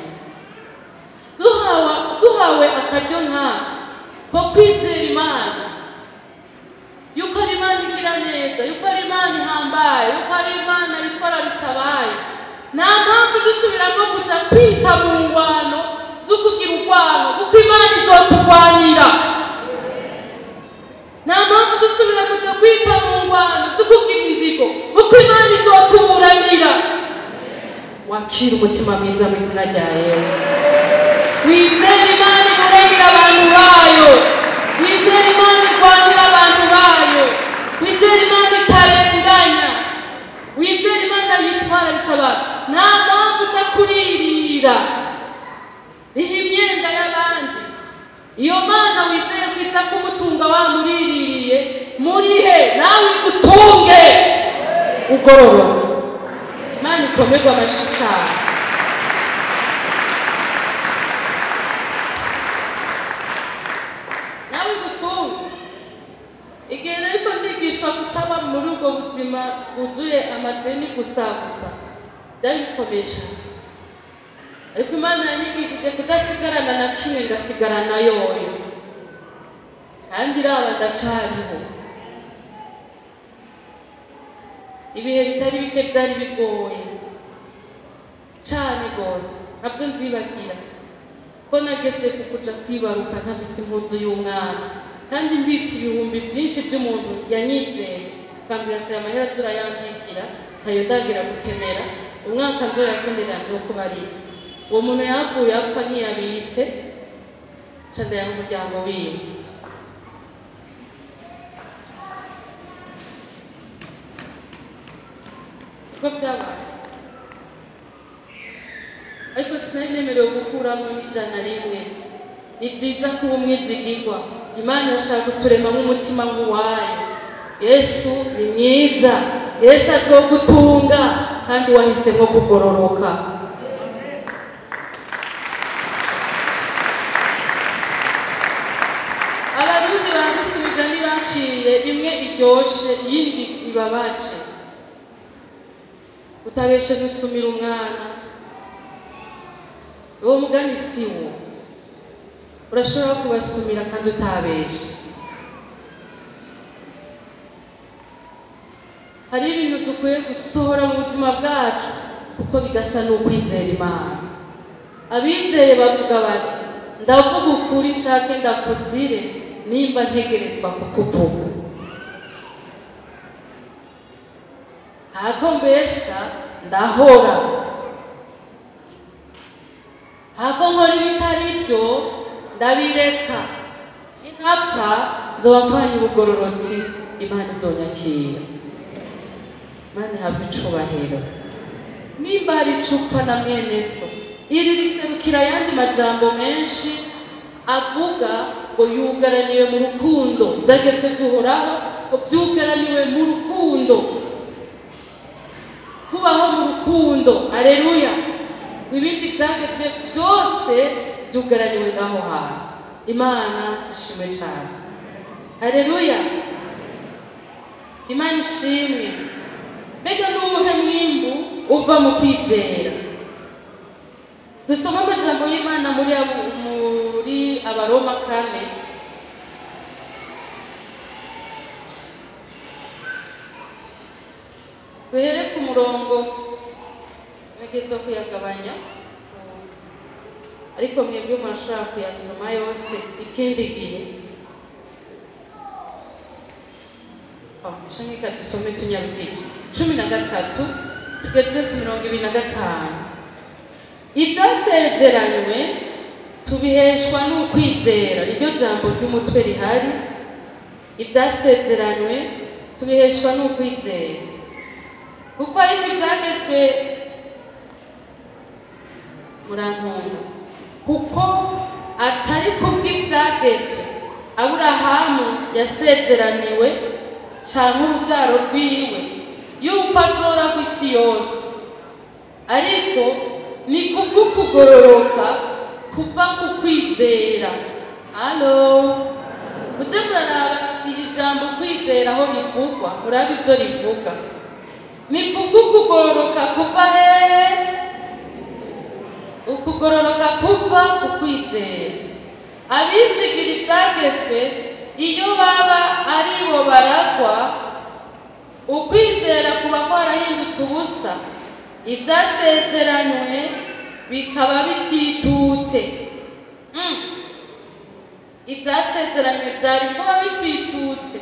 Duhawe akaryo nkako ko kwizera Imana, yuko ari Imana igira neza, yuko ari Imana ihambaye, yuko ari Imana yitwararitse abayo. Nta mpamvu dusubiramo kuja kwita mu ngwano zo kugira urwano, kuko Imana izoturwanira. Nta mpamvu dusubira kuja kwita mu ngwano zo kugira inzigo, kuko Imana izotuburanira. Wakira umutima mwiza mu izina rya Yesu. Wizere Imana iburengera abantu bayo, wizere Imana irwanira abantu bayo, wizere Imana itarenganya, wizere Imana yitwararitse abantu. Nta mpamvu uja kuririra riha imyenda y'abandi. Iyo Mana wizeye kwita kumutunga wamuriririye, murihe nawe igutunge ugororotse. Imana ikomerwe amashi cane. Nawe igutunge. Igihe nariko ndigishwa kutaba muri ubwo buzima bwuzuye amadeni gusa gusa, byari bikomeye cane. Ariko Imana yanyigishije kudasigarana na kimwe, ngasigarana yoyo. Kandi iraba ndacariho. Ibihe bitari bike byari bigoye cane gose, ntabyo nzibagira ko nageze ku kuja kwibaruka ntafise impuzu y'umwana, kandi mbitse ibihumbi byinshi by'umuntu yanyizeye, akambwira ati aya mahera turayambikira, ntayo ndagira gukenera, umwaka nzoyakenera nzokubarira. Uwo muntu yapfuye apfa ntiyabitse, nca ndayaha umuryango wiwe. Niko vyabaye. Ariko sinari nemerewe gukuramo n'ijana rimwe. Ni vyiza kuba umwizigirwa. Imana irashaka kuturemamo umutima nk'uwayo. Yesu ni mwiza, Yesu azogutunga kandi wahisemo kugororoka. Abarundi barafise imigani baciye, imwe iryoshe iyindi ibabaje. Utabeshe gusumira umwana, uwo mugani si wo. Urashobora kubasumira kandi utabeshe. Hari ibintu dukwiye gusohora mu buzima bwacu kuko bidasa n'ukwizera Imana. Abizeye bavuga bati ndavuga ukuri nshake ndakuzire nimba ntegerezwa kukuvuga. Hako mbesha ndahora, hako nkora ibitari byo ndabireka, nintapfa nzoba mfanye ubugororotsi, Imana izonyakira. Imana ihabwe icubahiro. Nimba hari icupa na mwene so, iri riserukira ayandi majambo menshi avuga ngo yugaraniwe mu rukundo, byagezwe by'Uhoraho ngo byugaraniwe mu rukundo, kubaho mu rukundo. Aleluya. Ibindi byagezwe byose byugaraniwe ngaho hantu. Imana ishimwe cyane. Aleluya. Imana ishimwe. Mbega n'uwuhe mwimbu uva mu kwizera? Dusoma amajambo y'Imana muri Abaroma 4. Duhere ku murongo, nageze kuyagabanya, ariko mwebwe murashobora kuyasoma yose ikindi gihe. Canke dusome tunyarukije 13 tugeze ku 25. Ibyasezeranywe tubiheshwa n'ukwizera, niryo jambo ry'umutwe rihari. Ibyasezeranywe tubiheshwa n'ukwizera, kuko ariko ibyagezwe murantunga, kuko atari kubw'ibyagezwe Aburahamu yasezeraniwe canke urubyaro rwiwe yuko azoragwa isi yose, ariko ni kubw'ukugororoka kuva ku kwizera. Halo, muze muraraba iri jambo kwizera aho rivugwa, murabe ivyo rivuga. Ni kubw'ukugororoka kuva hehe? Ukugororoka kuva ku kwizera. Abizigira ivyagezwe iyo baba ari bo baragwa, ukwizera kuba kwarahindutse ubusa, ivyasezeranywe bikaba bititutse. Ivyasezeranywe vyari kuba bititutse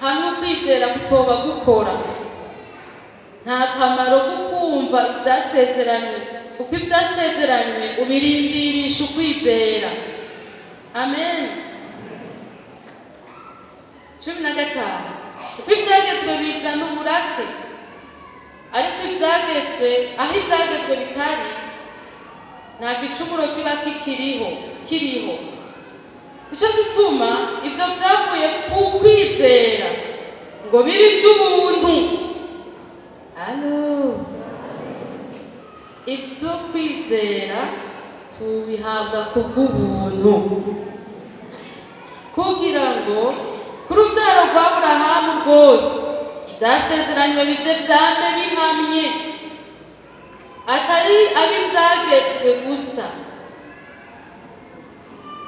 hamwe ukwizera kutoba gukora. Nta kamaro ko kumva ivyasezeranywe, kuko ivyasezeranywe ubirindirisha ukwizera. Amen. 15. Kuko ivyagezwe bizana uburake, ariko ivyagezwe aho ivyagezwe bitari, nta gicumuro kiba kikiriho kiriho. Ico gituma ivyo vyavuye ku kwizera ngo bibe ivy'ubuntu. Alo, ivyo kwizera tubihabwa kubw'ubuntu, kugira ngo ku rubyaro rwa Aburahamu rwose ivyasezeranywe bize vyame bihamye, atari ab'ivyagezwe gusa.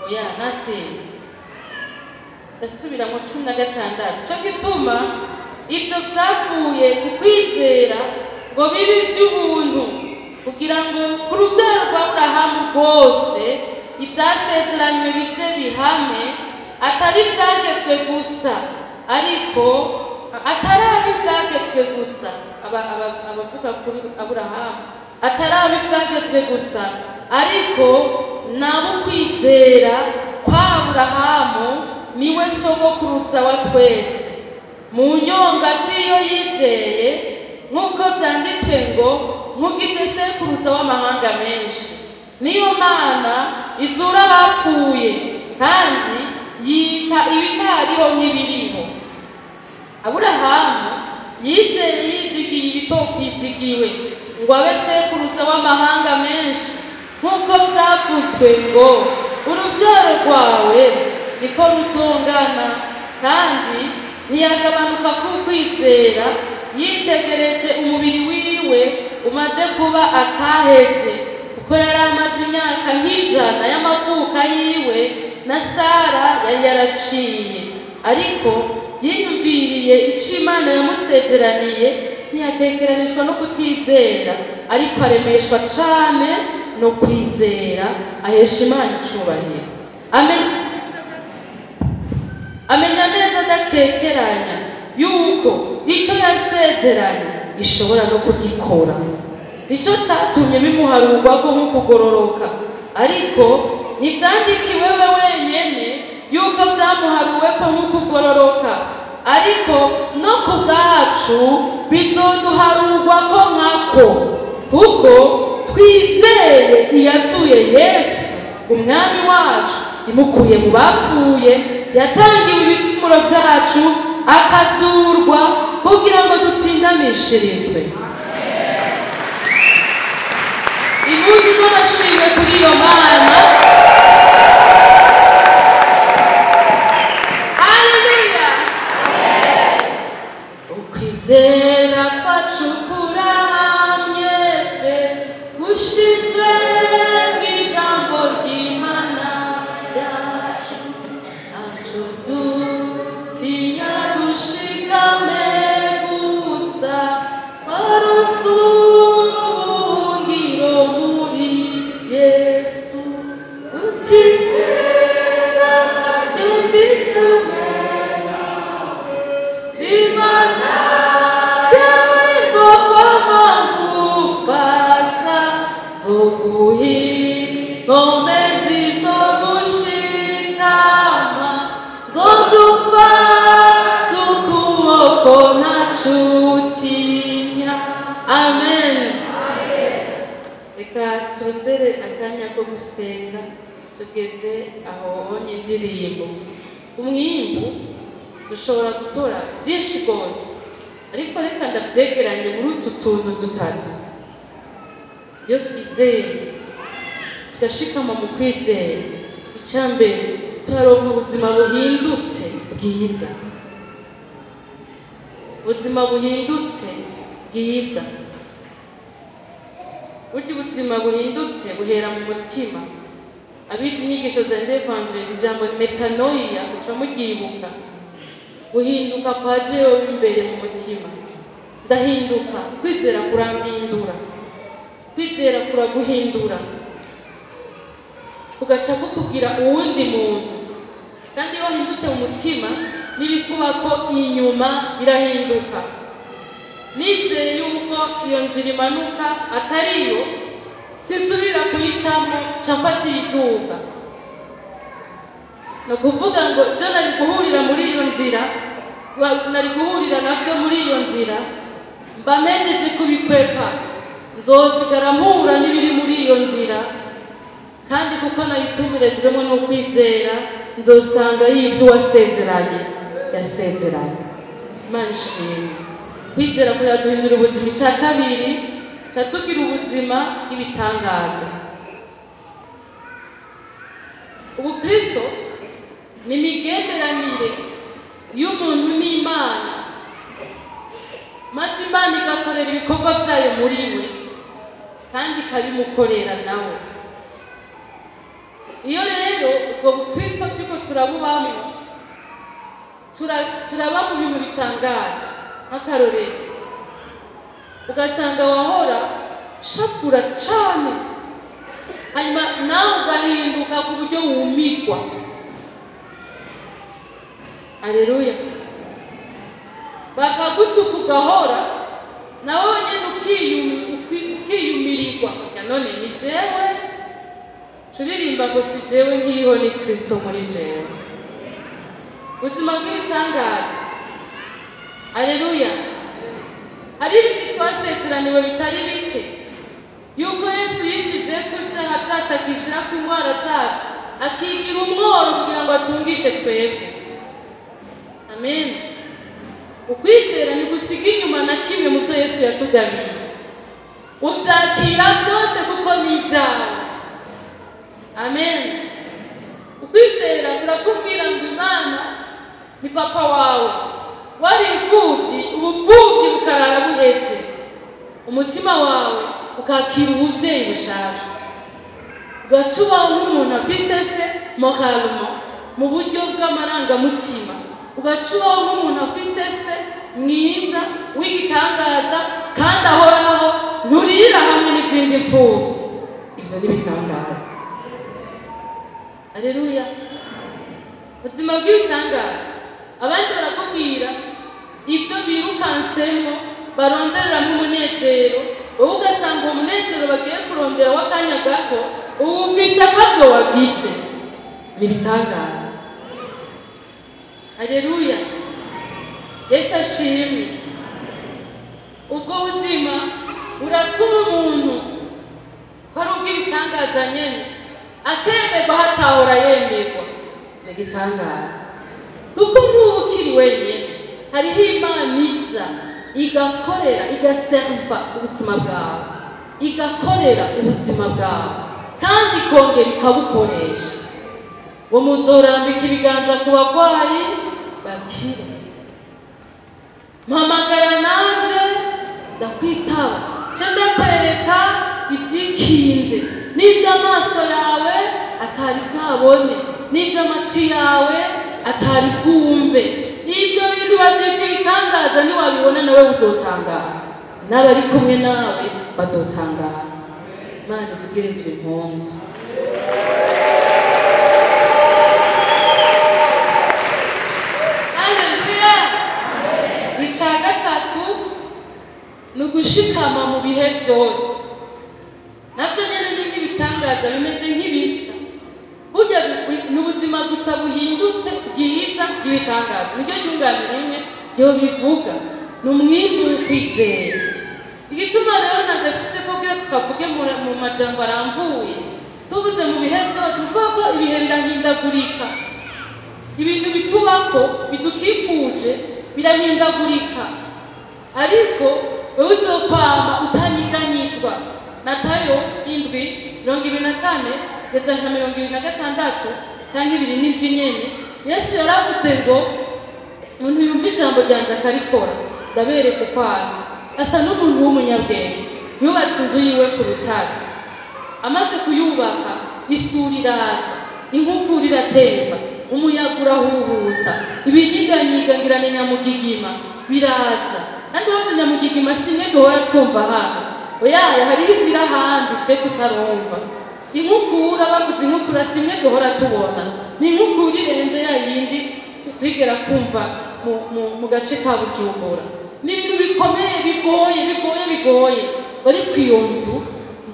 Oya, ntasimbe, ndasubira mu 16. Ico gituma ivyo vyavuye ku kwizera ngo bibe ivy'ubuntu, kugira ngo ku rubyaro rwa Aburahamu rwose ivyasezeranywe bize bihame, atari ivyagezwe gusa, ariko atari ab'ivyagezwe gusa. Abavuga kuri Aburahamu, atari ab'ivyagezwe gusa, ariko nabo kwizera kwa Aburahamu niwe sogokuruza wa twese. Mu nyonga z'iyo yizeye, nk'uko vyanditswe ngo nkugize sekuruza w'amahanga menshi. Niyo Mana izura abapfuye kandi yita ibitariho nk'ibiriho. Aburahamu yizeye yizigiye ibitokwizigiwe ngo abe sekuruza w'amahanga menshi, nk'uko vyavuzwe ngo uruvyaro rwawe niko ruzongana. Kandi ntiyagabanuka ku kwizera, yitegereje umubiri wiwe umaze kuba akaheze, kuko yari amaze imyaka nk'ijana y'amavuka yiwe, na Sara yari yaraciye. Ariko yiyumviriye ico Imana yamusezeraniye, ntiyakekeranishwa no kutizera, ariko aremeshwa cane no kwizera, ahesha Imana icubahiro. Amenya neza adakekeranya yuko icyo yasezeranye ishobora no kugikora. Nicyo cyatumye bimuharurwa ko nk'ukugororoka, ariko ntibyandikiwe we wenyine yuko byamuharuwe ko nk'ukugororoka, ariko no ku bwacu bizoduharurwa ko nkako, kuko twizeye iyazuye Yesu umwami wacu imukuye mu bapfuye, yatangiwe ibicumuro byacu akazurwa kugira ngo dutsindanishirizwe. Impundu z'amashimwe kuri iyo Mana. Haleluya! Ukwizera kwacu kuramye pe, gushizwe mu ijambo ry'Imana yacu, ntaco dutinya dushikame gusa, twarose ubuhungiro muri Yesu. Utineza yumvikane Imana yawe nzokwama ngufasha, nzoguha izogushikama, nzogufata ukuboko ntaco utinya. Amen. Reka turondere akanya ko gusenga tugeze aho ubonye indirimbo. Umwimbu dushobora gutora byinshi rwose, ariko reka ndabyegeranye muri utu tuntu dutatu. Iyo twizeye tugashikama mu kwizera, icya mbere tuharonka ubuzima buhindutse bwiza. Ubuzima buhindutse bwiza. Burya ubuzima buhindutse buhera mu mutima. Abize inyigisho za Ndevandredi, ijambo metanoia uca muryibuka. Guhinduka kwa jewe imbere mu mutima. Ndahinduka, kwizera kurampindura. Kwizera kuraguhindura, kugaca kukugira uwundi muntu. Kandi iyo wahindutse mu mutima, n'ibikubako inyuma birahinduka. Nizeye yuko iyo nzira imanuka atariyo, sisubira kuyicamo, nca mfata iyiduga. Ni ukuvuga ngo ibyo nari guhurira muri iyo nzira, nari guhurira nabyo muri iyo nzira, mba mpejeje kubikwepa, nzosigara mpura n'ibiri muri iyo nzira, kandi kuko nayitumberejwemo n'ukwizera, nzosanga y'ibyo uwasezeranye yasezeranye. Imana ishimwe. Kwizera kuyaduhindura ubuzima. Icya kabiri, catugira ubuzima bw'ibitangaza. Ubukristo ni imigenderanire y'umuntu n'Imana, maze Imana igakorera ibikorwa byayo muri we kandi ikabimukorera nawe. Iyo rero ubwo bukristo turiko turabubamo, turaba mu bintu bitangaje. Nk'akarorero, ugasanga wahora ushapura cane, hanyuma nawe ugahinduka ku buryo wumigwa. Aleluya. Bakagutuka ugahora, nawe wenyene ukiyumirirwa. Ya none ni jewe turirimba ngo si jewe nkiriho, ni Kristo muri jewe. Ubuzima bw'ibitangaza. Aleluya. Hari ibindi twasezeraniwe bitari bike, yuko Yesu yishize ku byaha byacu, akishira ku ndwara zacu, akigira umworo kugira ngo atungishe twebwe. Amen. Ukwizera ni gusiga inyuma na kimwe mu byo Yesu yatugabiye. Ubyakira byose kuko ni ibyawe. Amen. Ukwizera kurakubwira ngo Imana ni papa wawe. Wari imfubyi, ubupfubyi bukarara buhetse, umutima wawe ukakira ubuvyeyi bushaje, ugaca ubaho nk'umuntu afise se moralement, mu buryo bw'amarangamutima, ugaca ubaho nk'umuntu afise se mwiza w'igitangaza kandi ahoraho, nturira hamwe n'izindi mfubyi. Ivyo ni ibitangaza. Aleluya. Ubuzima bw'ibitangaza. Abandi barakubwira Ibyo birukansemo barondereramo umunezero, wowe ugasanga uwo munezero bagiye kurondera w'akanya gato uwufise akavyo wagize. Ni ibitangaza. Haleluya, Yesu ashimwe. Ubwo buzima buratuma umuntu ko ari ubw'ibitangaza nyene akemerwa hatahora yemerwa. Ni igitangaza kuko ntuba ukiri wenyine, hariho Imana iza igakorera, igaserva ubuzima bwawe, igakorera ubuzima bwawe kandi ikongera ikabukoresha. Ngo muzorambika ibiganza ku bagwayi bakire. Mpamagara nanje ndakwitaba, nce ndakwereka ibyikinze n'iby'amaso yawe atari bwabone, n'iby'amatwi yawe atari bwumve. Ibyo bintu babyita ibitangaza, niwabibona nawe uzotangara, n'abari kumwe nawe bazotangara. Imana ivugirizwe impundu. Haleluya. Icya gatatu ni ugushikama mu bihe byose. Nabyo nyine ni nk'ibitangaza, bimeze nk'ibisa. Burya ni ubuzima gusa buhindutse bwiza bw'ibitangaza. Niryo ryungane rimwe ryo bivuga, ni umwimbu w'ukwizera. Igituma rero nagashitse ko kugira tukavuge mu majambo arambuye, tuvuze mu bihe byose, ni ukuvuga ko ibihe birahindagurika, ibintu bitubako bidukikuje birahindagurika, ariko wewe uzokwama utanyiganyizwa. Matayo 7:24 kugeza nka 26 cyangwa 27 nyene, Yesu yaravuze ngo umuntu yumva ijambo ryanje akarikora, ndabereka uko asa. Asa n'umuntu w'umunyabwenge yubatse inzu yiwe ku rutare. Amaze kuyubaka, isuri iraza, inkukura iratemba, umuyaga urahuhuta, ibinyiganyiga ngira ni nyamugigima biraza. Kandi bavuze nyamugigima si imwe duhora twumva hano, oya, hariho inzira ahandi twe tutarumva. Inkukura, bavuze inkukura si imwe duhora tubona, ni inkukura irenze ya yindi twigera kumva mu gace ka Bujumbura. Ni ibintu bikomeye, bigoye bigoye bigoye, ariko iyo nzu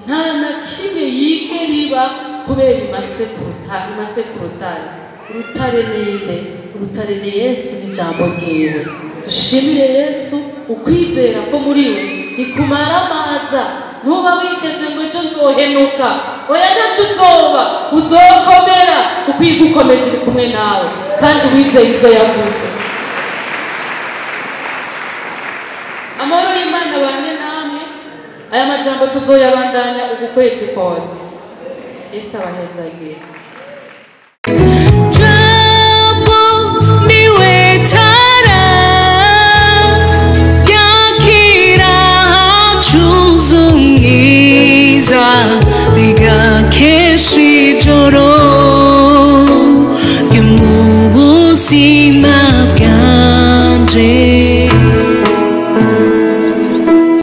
nta na kimwe yigera iba kubera imase ku rutare. Imase ku rutare. Urutare ninde? Urutare ni Yesu n'ijambo ryiwe. Dushimire Yesu, ukwizera ko muri we nikumara amaza. Ntuba witeze ngo ejo nzohenuka, oya, ntacyo uzoba, uzokomera kuko igukomeza iri kumwe nawe kandi wizeye ibyo yavuze. Amahoro y'Imana bane namwe. Aya majambo tuzoyabandanya uku kwezi kose. Yesu abahezagire.